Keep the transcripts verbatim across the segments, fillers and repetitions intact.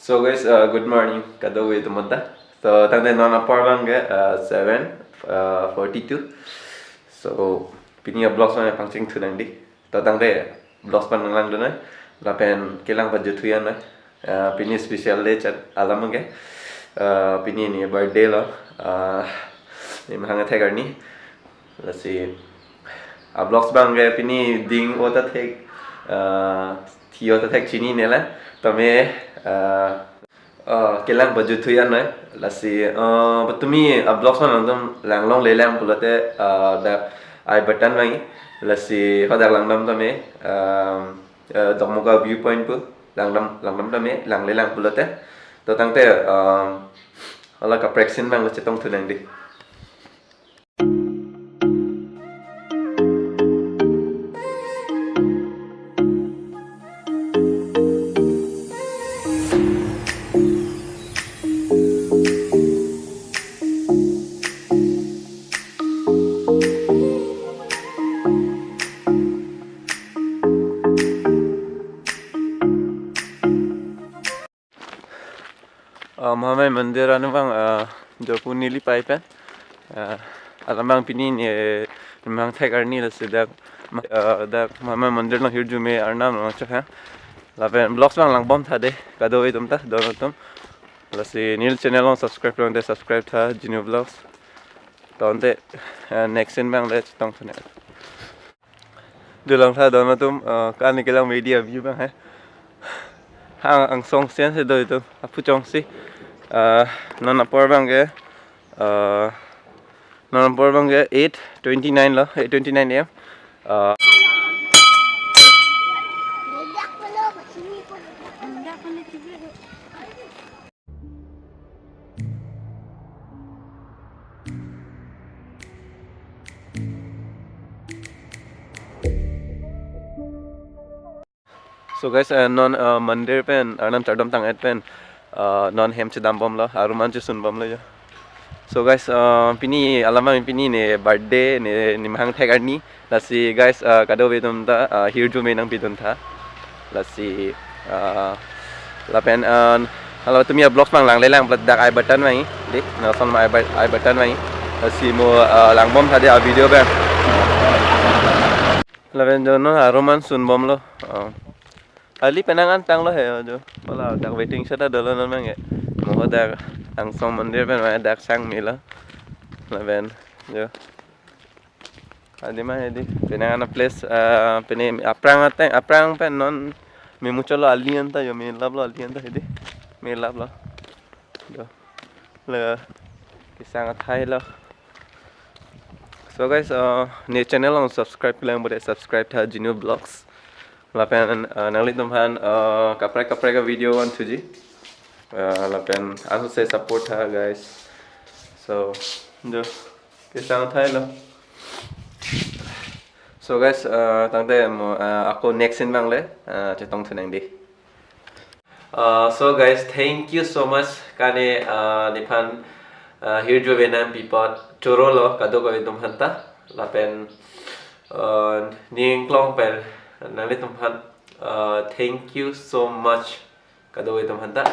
So guys, uh, good morning kadokave atum anta. So tangte non apor abang ke uh, seven uh, forty-two. So pini a-vlogs abang pangcheng thu nangdi. To tangte vlogs abang nanglangdun noi. Lapen kelang pajut thu an noi. Uh, pini special day chot alam abang ke. Uh, pini ne birthday lo. Uh, ne mahang athek arni. Lasi a-vlogs abang ke pini ding-o ta thek, uh, thi-o ta thek chinine lang. Tame uh, uh, kelang pajut thu an noi. Lasi uh, patumi a-vlogs abang nangtum langlongle lang pulote uh, dak I button vangji. Lasi hadak langdam tame um, uh, Dokmoka viewpoint pu langdam langdam tame langle lang pulote. To tangte um, hala kaprek scene abang chetong thu nangdi. Uh, Mahamaya Mandir anung abang uh, jo pu neli pai pen. Uh, alam abang pini ne mahang thek arni lasi dak uh, dak Mahamaya Mandir along hirjume Arnam along chok ha. Lapen vlogs abang langbom tha de kadokave atum ta don atum. Lasi neli channel along subscribe long te subscribe tha Jinu Vlogs. To ante uh, next scene abang le chetong thu ne. Dolang tha don atum, uh, kani kelang media view abang he. Hang angsong sen si do itum, aphu chongsi. Uh, non apor abang ke, uh, non apor abang ke eight twenty-nine lo, eight twenty-nine A M. Uh, So guys, uh, non uh, mandir pen Arnam chardom tang-et pen uh, non hem chedam bomlo, arum an chesun bomlo jo. So guys, uh, pini alam abang pini ne birthday ne ne mahang thek arni. Lasi guys, uh, kadokave atum ta uh, hirjume nangpidun tha. Lasi uh, lapen uh, hala tumi a-vlogs abang langle lang plat dak I button vangji. Di, nason ma I but- I button vangji. Lasi mo uh, langbom tha de a-video abang. Lapen jono arum an sun bomlo. Uh, ali penang an tanglo he jo. Pala dak waiting shed ta dolo non abang ke. Mo dak angsong mandir pen ma dak sang melo. Lapen jo. Adi ma hedi. Penang an a-place uh, pini aphrang ateng aphrang pen non me muchotlo ali an ta jo me laplo ali an ta hedi. Me laplo. Jo. Le kesang athai lo. So guys, uh, ne channel along subscribe lang bude subscribe tha Jinu Vlogs. Lapen uh, nanglitum aphan uh, kaprek kaprek a-video van thuji. Uh, lapen anso se support tha guys. So, jo kesang athai lo. So guys, uh, tangte mo uh, ako next scene abang le uh, chetong thu nangdi. Uh, so guys, thank you so much kane uh, nephan uh, hirjume nangpi apot chorolo kadokave atum aphan ta lapen uh, ning klong pen nanglitum aphan uh, thank you so much kadokave atum aphan ta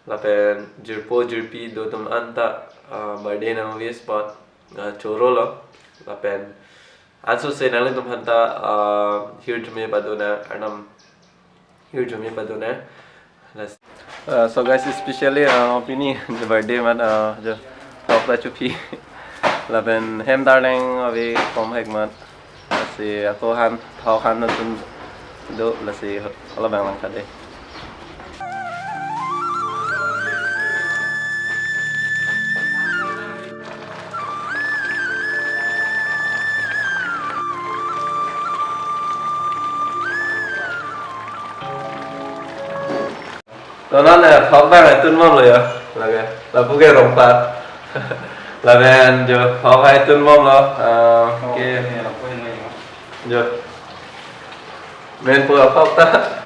lapen jirpo jirpi do atum anta uh, birthday nang wish apot uh, chorolo lapen anso se nanglitum aphan ta uh, hirjume padun nang Arnam hirjume padun nang. Las- Uh, so guys, especially uh, pini birthday mat uh, jo thok ta chuphi lapen hem darling ave kom hek mat. Lasi ako han thok han nutun do lasi hala abang lang tha de. To non eh, thok abang eh, tun bomlo jo. Lake, lapu ke rongpat. Lapen jo, thok hai tun bomlo. Eh, ke, jo. Men pu aphok ta.